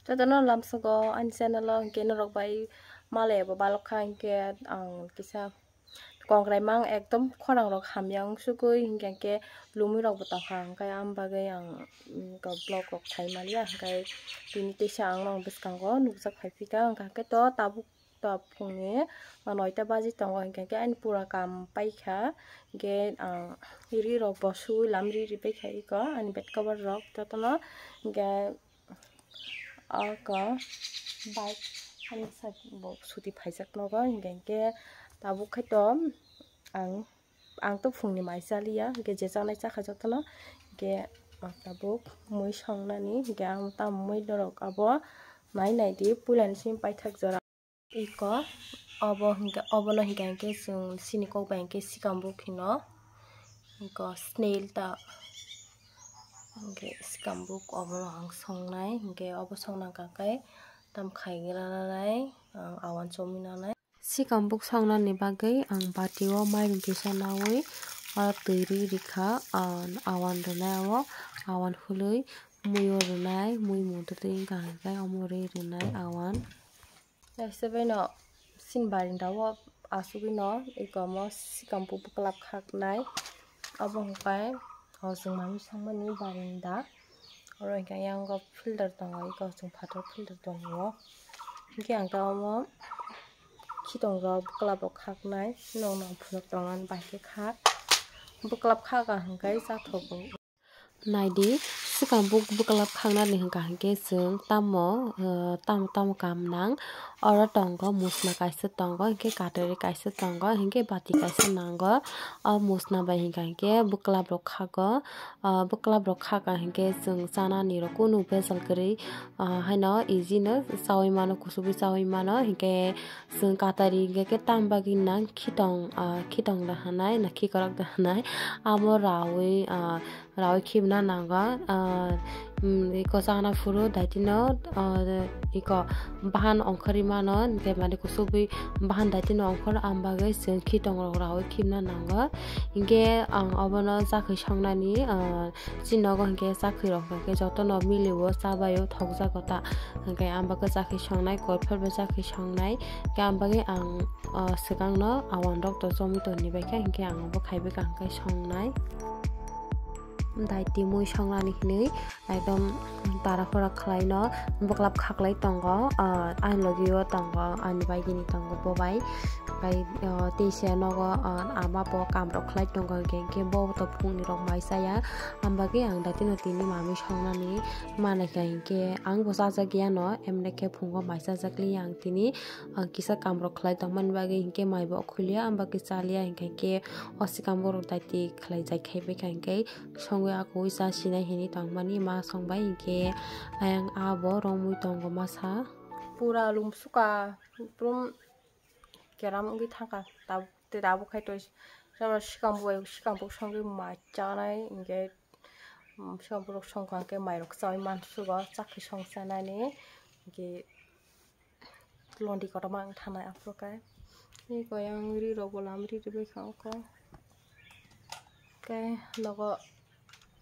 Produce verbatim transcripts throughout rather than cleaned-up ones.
Jotono lamsogo ani channel o hinkhe norok bai malai bo balok kha, hinkhe ang kisa kongrai mang ekdom khorang rok hamya wng sugui, hinkhe hinkhe lumui rok bo tongkha, hinkhe am bagwi ang, mm, vlog rok khai manya, hinkhe tini teisa ang nong bwskango nukjak phai phika, hinkhe to tabuk ta phungni noita baji tongo, hinkhe hinkhe ani pura kam paikha, hinkhe ang ri rok bo sui lam ri ri paikha iko ani bed cover rok jotono, hinkhe Oko bike ani side bo suti phaijak nogo, hinkhe hinkhe tabuk khai to ang, ang to phungni mai chaliya, hinkhe je chanai chakha jotono, hinkhe ang tabuk mui songnani, hinkhe ang tamo mui norok abo nai nai di, puilani simi paithak jora. Iko obo hinkhe, obono hinkhe hinkhe chwng chini kok bai hinkhe sikambuk hino, iko snail ta hinkhe sikambuk obono ang songnai, hinkhe obo songna hwnkha khe tam khaiwi nanai, ang awan chomwi nanai. Sikambuk songnani bagwi ang bati o mairum kisa naui o twi ri rikha, ah, awan rwnai o, awan hului mui o rwnai, mui mudrwi wngkha hwnkhe omo rwi rwnai awan. Naisaibaino chini barinda o asugwino eko omo sikambuk bwklap khaknai. Obo hwnkhe o chwng manwi songmani barinda. Oro hwnkhe ayang o filter tongo, eko chwng phatar filter tongo. Hwnkhe ang ta omo khitong rok bwklap rok khaknai. Nokno ang phunuk tongmani bai khe khak. Bwklap khaka hwnkhe chathogo. Naidi, sikambuk bwklap khaknani hwnkha hinkhe chwng tamo, eh, tamo tamo kam nang. Oro tongo musna kaisa tongo, hinkhe katari kaisa tongo, hinkhe bati kaisa nango. O musna bai hwnkha hinkhe bwklap rok khago. O bwklap rok khaka hinkhe chwng chanani rok kunu bejal kwrwi, ah, haino easy no chaui mano, kuchugwi chaui mano. Hinkhe chwng katari hinkhe tam bagwi nang khitong, ah, khitong da hwnai na khikorok da hwnai. Amo raui, ah, raui khibna nango, ah, um, iko chana phuru daitino, ah, iko bahan ongkhorwi mano, hinkhe mani kuchugwi bahan daitino ongkhor, am bagwi chwng khitong rok raui khibna nango. Hinkhe ang obono chakhwi songnani, ah, chini nogo hinkhe chakhwi rok hinkhe jotono milio, chabaio, thokjago ta. Hinkhe ang bagwi chakhwi songnai, koiphor bai chakhwi songnai, hinkhe ang bagwi ang, ah, swkangno awan rok to chomwi tongni bai khe, hinkhe ang obo khaibai kha hinkhe songnai. Daiti mui songnani hinwi ekdom tara khora khlaino bwklap khaklai tongo, ah, ani logio tongo, ani baigini tongo bo bai. Bai, ah, teisa nogo, ah, ama bo kam rok khlai tongo, hinkhe, hinkhe bo to phungni rok mai chaya. Am bagwi ang daitino tini mamwi songnani manai kha, hinkhe ang bo chajak yano, emne khe phungo mai chajak li ang tini, ah, kisa kam rok khlai tongmani bagwi hinkhe mai bo khulia, am bagwi chaliya, hinkhe, hinkhe o sikang borok daiti khlai jai khai bai kha, hinkhe songwi akui cha sinai hinwi tongmani ma songbai hinkhe ayang abo romwi tongo masa. Pura lum suka, prum keram wngwi thangkha, tab-, tei tabuk khai to sikang bo, sikang bo songwi mai chanai, hinkhe, um, sikang borok songkha hinkhe mairok chaui mansugo, chakhi song chanani, hinkhe. Londi kotorma ang thanai aphuru khe. Tei koyang ri rok bo lam ri rwbaikha oko. Khe nogo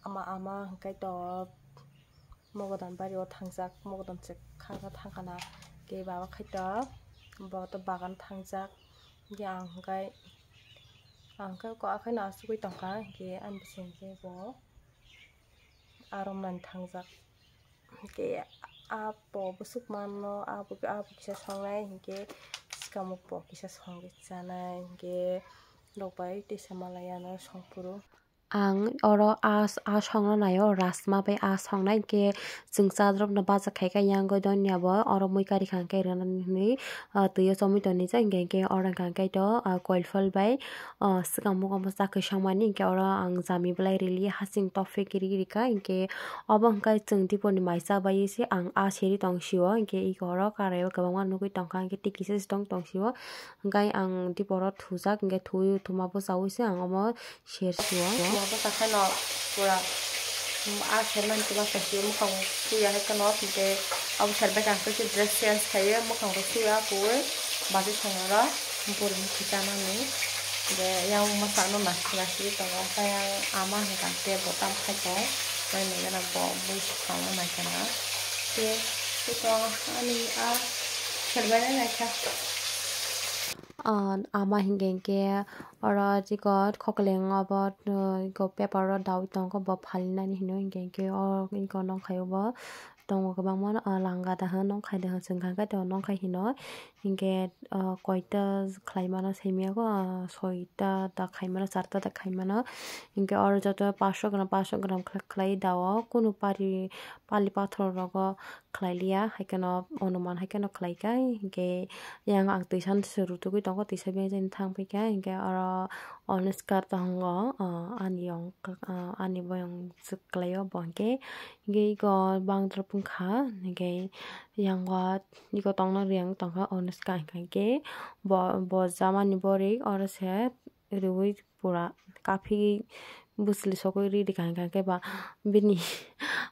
ama, ama hwnkhe to Mogodan bari o thangjak, Mogodan se kha kha thangkhana. Khe baba khai to bo to bagan thangjak. Khe ang hwnkhe, ang hwnkhe ko akhai no achugwi tongkha, khe ani bising khe bo. Arom nani thangjak. Hinkhe abo bwswk mano, abo, abo kisa songnai, hinkhe sikamukbo kisa songwi chanai, hinkhe rok bai teisa malai ano songphuru. Ang oro a, a songna naio, rajma bai a songnai, hinkhe chwng chadrop no bacha khaikha, yang goi donya bo oro mui kari kha hinkhe rwnani hinwi, ah, twi o chomwi tongni cha, hinkhe, hinkhe oro hwnkha hinkhe to, ah, koilphal bai, ah, swkang mugo bwsa kwchangmani, hinkhe oro ang jami belai rili hasing tophi kiri rikha, hinkhe obo hwnkhe chwng dipor ni mai cha bai se ang a seri tong sio, hinkhe eko oro karai o kwbangma nugwi tongkha, hinkhe tei kisa se tong tong sio, hinkhe ang dipor o thujak, hinkhe thwi thuma bwchaui se ang omo Sersi o. Bo bwsa khe no pura, mm, a sermani tuma sersi o, mwkhang suya hai kheno, tei abo serbai khe ang khe dress change khaiwi mwkhang rok suya kuwi bachwi songwi rw burui mukti chanani. Tei yang masa no nasi nasi tongo, tei yang ama hwnkha tei bo tam khai tongo, mai nai gana bo mui songma nai gana. Tei Iko ani a serbaina naikha. Ah, ama hinkhe hinkhe oro chikon khokleng obo, uh, iko paper o daui tongo, bo phalinani hino hinkhe hinkhe o iko nongkhai obo tongo kwbangma, ah, langa daha nongkhai daha chwng kha khe to nongkhai hino hinkhe, ah, koita khlai mano simi yago, ah, soita da khai mano, charta da khai mano hinkhe oro joto paanch sho gram, paanch sho gram khlai, khlai da o kunu pari pali pathor rogo khlai liya, hai kheno onuman hai kheno khlai kha, hinkhe yang ang twisa se rutugwi tongo, twisa beng jani thang phi kha, hinkhe oro Anushka tongo, ah, ani yong, ah, ani boyong swk kwlai o bo hinkhe, hinkhe iko bangtra phung kha, hinkhe yang o iko tongna riyang tong kha Anushka hinkhe, hinkhe bo, bo jamani bohrwi oro se riui pura kaphi bwsli sogwi ri rikha hinkha khe ba bini,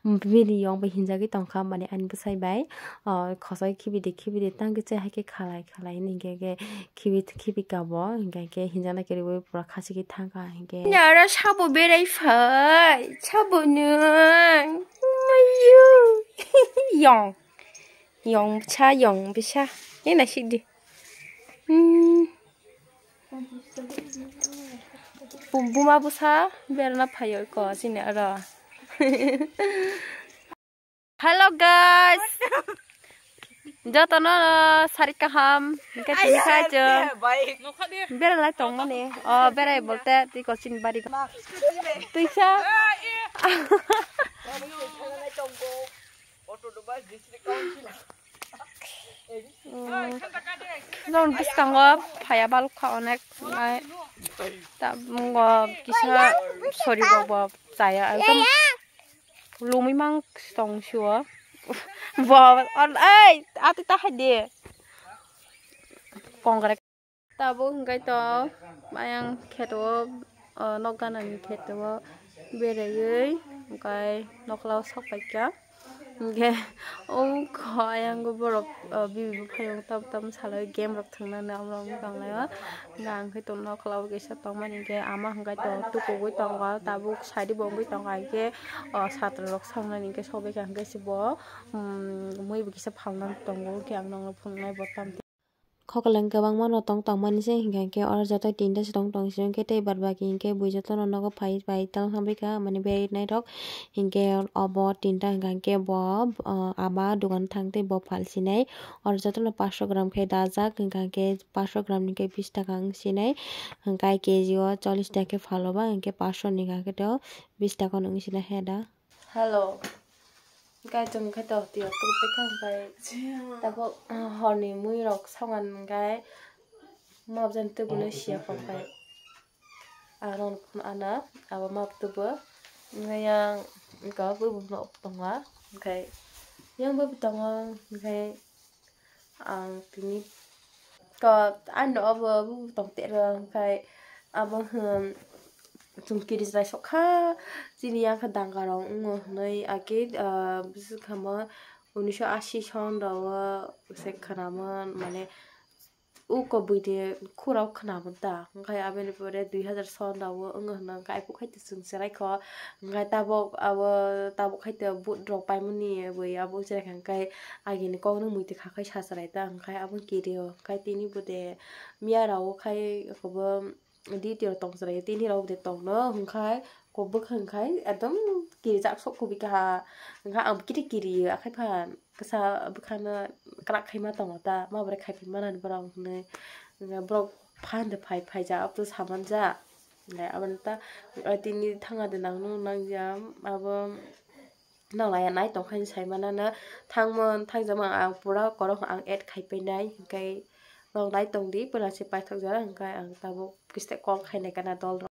bini yong bai hinjagwi tongkha, mane ani bwsai bai, ah, khosai khibidi khibidi tang khe chai hai khe khalai khalai hinkhe khe khibi khibi kabo hinkha khe hinjaknai khe riui pura khachigwi thangkha hinkhe. Aro sabo berai phai, sabo nwng. Ayu. Yong. Yong bwsa, yong bwsa. Khe naisik di. Hmm. Bu-, buma bwsa berana phaio ko chini aro. Hello guys. Jotono sari kaham. Hinkhe tini khai chwng beralai tongmani. O berai bolte twi kochini bari. Twisa. Auto do ba district council. Mm. Non bwskango phaiya balukha onek, ai, ta, mungo kisa sori rok bo chaya, ekdom lumui mang tong sio. Bo, on, ei, ati ta hai de. Kongre. Tabuk hwnkhe to ayang kheto o, o, nok ganani kheto o beraiwi hwnkhe nokla o sok paikha. Hwnkhe o ayang borok, o, bibi buphairok tam tam salai game rok thwngna nang rok tonglaio. Hwnkhe ang khe to nokla o kisa tongmani hwnkhe ama hwnkhe to tukugwi tongo tabuk side o bo wngwi tongo, hwnkhe o satra rok soknani hwnkhe sokbaikha hwnkhe se bo, um, mui bo kisa phalna tongo hwnkhe ang nokno phunuknai bo tam. Khokleng kwbangma no tong tongmani se hinkha khe oro joto tinta se tong tong se hinkhe tei baad baki hinkhe bui jotono nogo phai phai tong thangbaikha mane berwi nairok hinkhe obo tinta hinkha khe bo, ah, ama dogan thang tei bo phalsinai oro jotono paanch sho gram khe dajak hinkha khe paanch sho gram ni khe bish taka wng sinai hinkhe K G o chollish taka khe phalo ba hinkhe paanch sho ni hinkha khe to bish taka wng sinai he da. Hello. Guys, chwng khe to twi o tuk twi kha, hwnkhe tabuk, ah, horni mui rok songan hwnkhe map jani tubunai siya kok bai. Ang rok phun ana abo map tubu. Hwnkhe yang eko bwbwi no tongo. Hwnkhe yang bwbwi tongo, hwnkhe ang tini ko ano obo tong tero hwnkhe abo hwn chwng kiri chwrai sok kha chini yang kha danga rok wngo hwnwi age, ah, bwswk kha mo unisho ashi son rok o se khwnamon mane uko buini khurao khwnamon ta hwnkhe aboni pore dui hazar son rok o wngo hwnwi hwnkhe aipo khai to chwng chwrai kho hwnkhe tabok abo tabok khai to vote rok paimani bui abo chwrai kha hwnkhe. Agini kokno muitu kha khai sa chwrai ta hwnkhe abo kiri o hwnkhe tini bo de miya rao khai okobo duty rok tong chwrai tini rok de tong no hwnkhe kok bwkha hwnkhe ekdom kirijak sok kubui kaha hwnkhe ang kiri kiri o akhai phan kisa bwkha no kwrak khai ma tongo ta ma bwrwi khai phi mani borok hwnwi hwnkhe borok phan de phai phai ja abo to saman ja hwnkhe abo no ta tini thanga de nang no nang ya abo. Nang laiya nai tong khe sai manana thangmon thangjakmani ang pura korok ang add khai painai hwnkhe nong nai tong di pura se paithak jora hwnkhe ang tabuk kiste call khainai kana dol rok.